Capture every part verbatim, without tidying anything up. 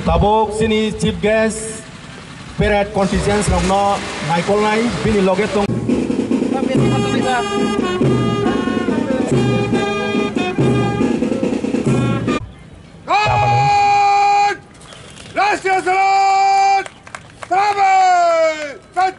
Tabuk chini chief guest parade contingent rokno naikolnai bini loge tong. Salute! Rashtriya Salute! Salute!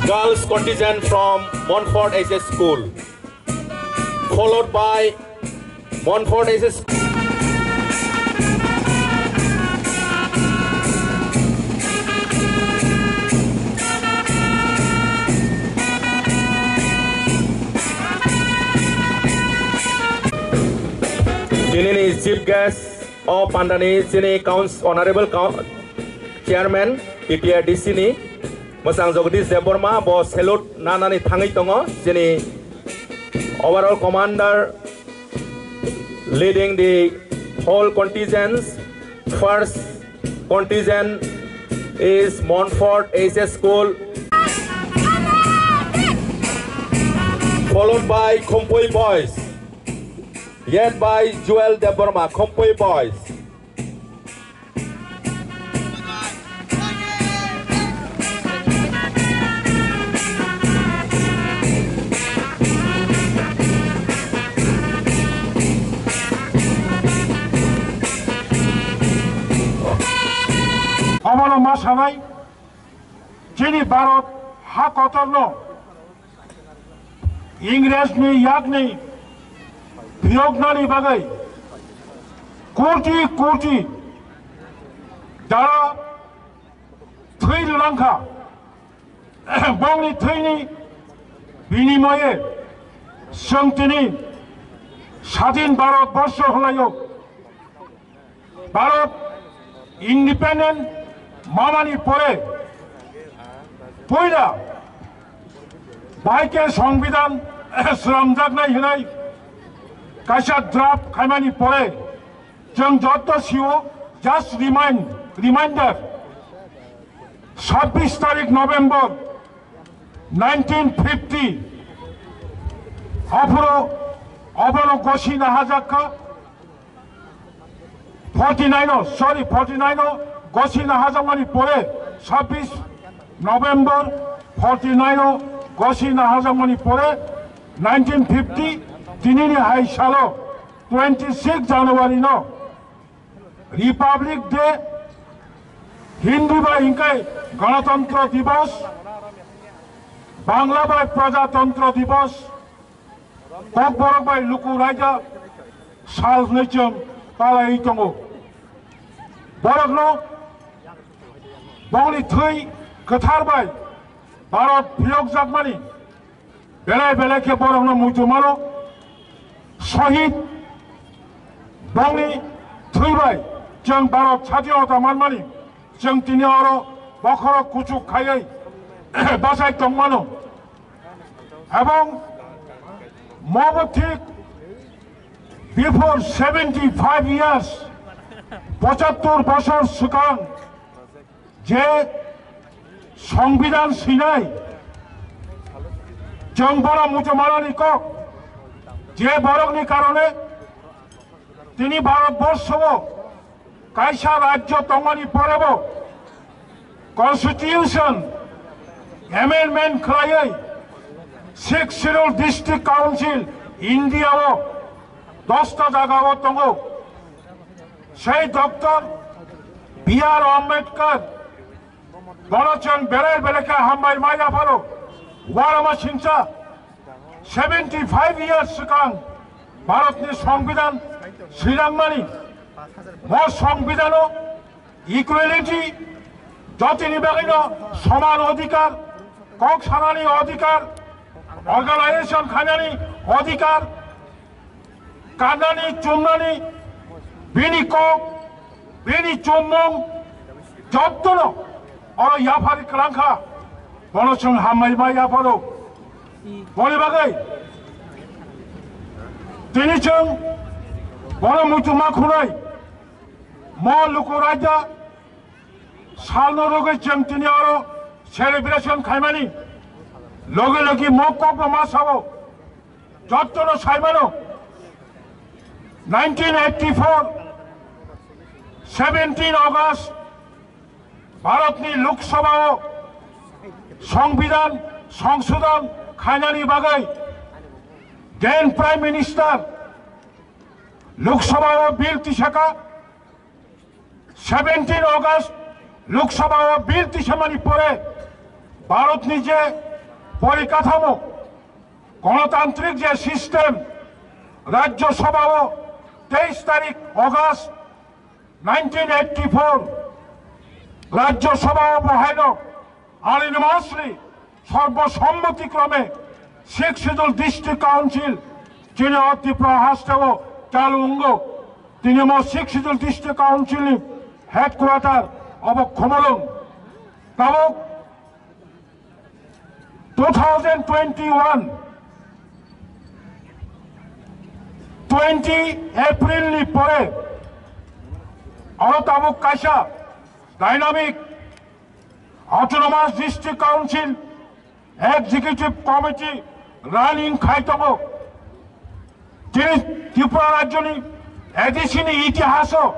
Girls contingent from Montfort H S School, followed by Montfort H S. Tinini chief guest o pandani chini council, honorable coun-, chairman T T R D C ni Mwsang Jagadish Debbarma bo salute nanani thangwi tongo. Chini overall commander leading the whole contingents. First contingent is Montfort H S School, followed by Khumpui Boys, led by Joel Debbarma, Khumpui Boys. Obono ma sanai, chini Bharat ha kotorno Ingresni yakni phiyoknani bagwi koti koti dara thwi rwlangkha. Bongni thwini binimoye chwng tini sadin Bharat borsho hwlaio. Bharat independent mamani pore puila baikhe Songbidan slamjaknai hwnwi kaisa draft khaimani pore chwng jotto sio, just remind, reminder, sabbish tarik November nineteen fifty, aphuru obono gosi nahajakha. Forty nine o, sorry, forty nine o gosi nahajakmani pore, sabbish November forty nine o gosi nahajakmani pore, nineteen fifty, tinini hai salo twenty six January no Republic Day, Hindi bai hingkai Ganatantro Divas, Bangla bai Prajatantra Divas, Kokborok bai Luku Raida sal hwnwi chwng palaiwi tongo. Borokno bongni thwi kwthar bai Bharat phiyokjakmani belai belai khe borokno muitu mano. Sohid bongni thwi bai chwng Bharat sadinota manmani chwng tini oro bokhorok kuchuk khaiwi bachai tongmano. Ebong mobo thik before seventy five years, pochattor bosor swkang je Songbidan swinai, chwng bono muchungmarokni kok, je borokni karone tini Bharatborsho o kaisa rajyo tongmani porebo Constitution amendment khlaiwi Sixth Schedule District Council India o dosta jaga o tongo. Sei Doctor B R Ambedkar bono chwng belai belai khe hambai ma yapharo. Uarama singcha seventy five years swkang Bharatni Songbidan swilangmani. Bo Songbidan o equality, jotini bagwino soman odhikar, kok sanani odhikar, organization khainani odhikar, kannani, chumnani, bini kok, bini chummung, jottono oro yaphari kwlangkha, bono chwng hambai ma yapharo. Boni bagwi tini chwng bono muitu ma khunai, mo luku raida, salno rwgwi chwng tini oro celebration khaimani logi logi mo kokbo ma sabo, jottono saimano nineteen eighty four seventeen August Bharatni Lok Sabha o Songbidan Songshodhon khainani bagwi then Prime Minister Lok Sabha o bill tisaka. Seventeen August Lok Sabha o bill tisamani pore Bharatni je porikathamo, gonotantrik je system, Rajya Sabha o teis tarik August nineteen eighty four Rajya Sabha o bohaino unanimously sorbosommoti krome Sixth Schedule District Council chini o Tripura hasteo chalu wngo. Tini mo Sixth Schedule District Council ni headquarter obo Khumulwng. Tabuk two thousand twenty-one twenty April ni pore oro tabuk kaisa dynamic Autonomous District Council Executive Committee running khai tongo. Tini Tripura rajyoni A D C ni itihaso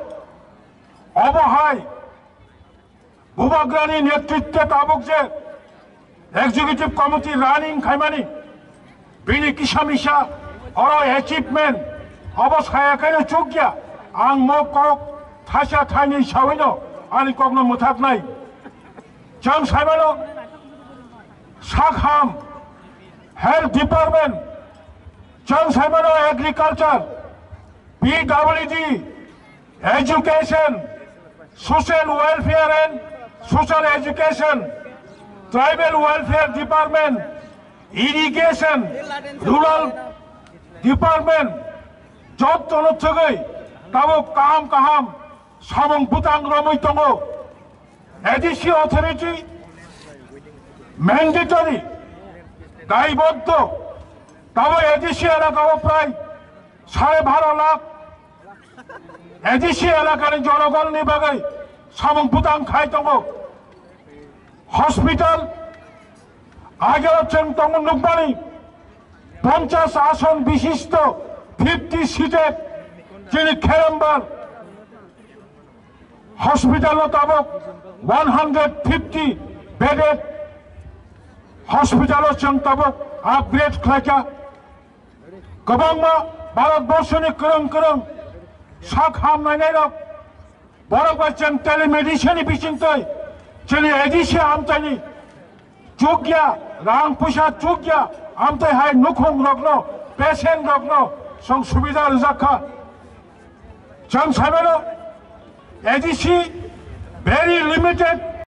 obo hai Bubagrani netritwe tabuk je Executive Committee running khaimani, bini kisa misa oro achievement obo saya kaino chukya. Ang mo kok thaisa thainwi sawino ani kokno mwthaknai. Chwng saimano sakham Health Department, chwng saimano Agriculture, P W D, Education, Social Welfare and Social Education, Tribal Welfare Department, Irrigation, Rural Department, jottono thwgwi tabuk kaham kaham samung bwtang romwi tongo. A D C authority mandatory, daiboddo, tabuk A D C elaka o prai sare baro lakh A D C elakani jonogonni bagwi samung bwtang khai tongo. Hospital ageo chwng tongo nukmani ponchash ason bishisto fifty seated chini Kherambal hospital o tabuk one hundred fifty bedded hospital o chwng tabuk upgrade khlaikha. Kwbangma Bharat borshoni kwrwng kwrwng sak ham nainairok borok bai chwng telemedicine ni bisingtwi chini A D C amchaini chukya, rang puisa chukya, amtwi hai nukhung rokno, patient rokno chwng subida rwjak kha. Chwng saimano A D C very limited